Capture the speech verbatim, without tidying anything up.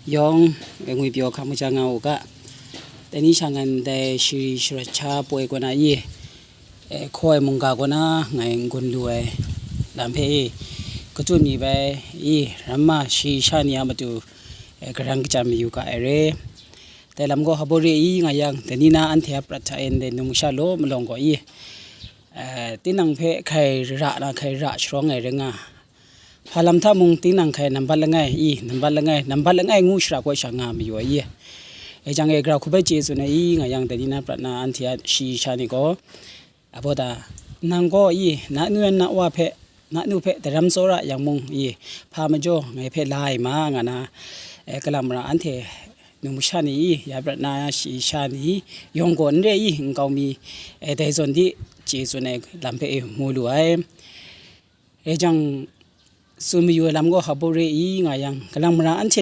Yawng, e, ngwi pyaw hkam kaja nga u ga, dai ni sha ngan dai shari sharat sha poi kaw na i, e, hkaw ai mungga kaw na ngai n-gun lu ai lam hpe i, kachyut mi bai i, ramma shayi sha ni a matu, e, karan kachyan mayu ga ai re. Dai lam gaw hpa baw re i nga yang, dai ni na anhte a prat hta e ndai numsha law malawng gaw i, e, tinang hpe hkai ra na hkai ra sharawng ai rai nga, hpa lam hta mung tinang hkai nambat langai i, nambat langai, nambat langai ngu shara kawai sha nga mayu ai i. E jang e, gara hku bai chye tsun ai i nga yang, dai ni na prat na anhte a shayi sha ni gaw, abaw ta, nang gaw i, na nu yan na wa hpe, na nu hpe daram tsawra yang mung i, hpa majaw ngai hpe la ai ma nga na, e, kalang mara anhte numsha ni i, ya prat na shayi sha ni yawng gaw n re i, nkau mi, e, dai zawn di chye tsun ai lam hpe e mu lu ai. E jang, tsun mayu ai lam gaw hpa baw re i nga yang, kalang mara anhte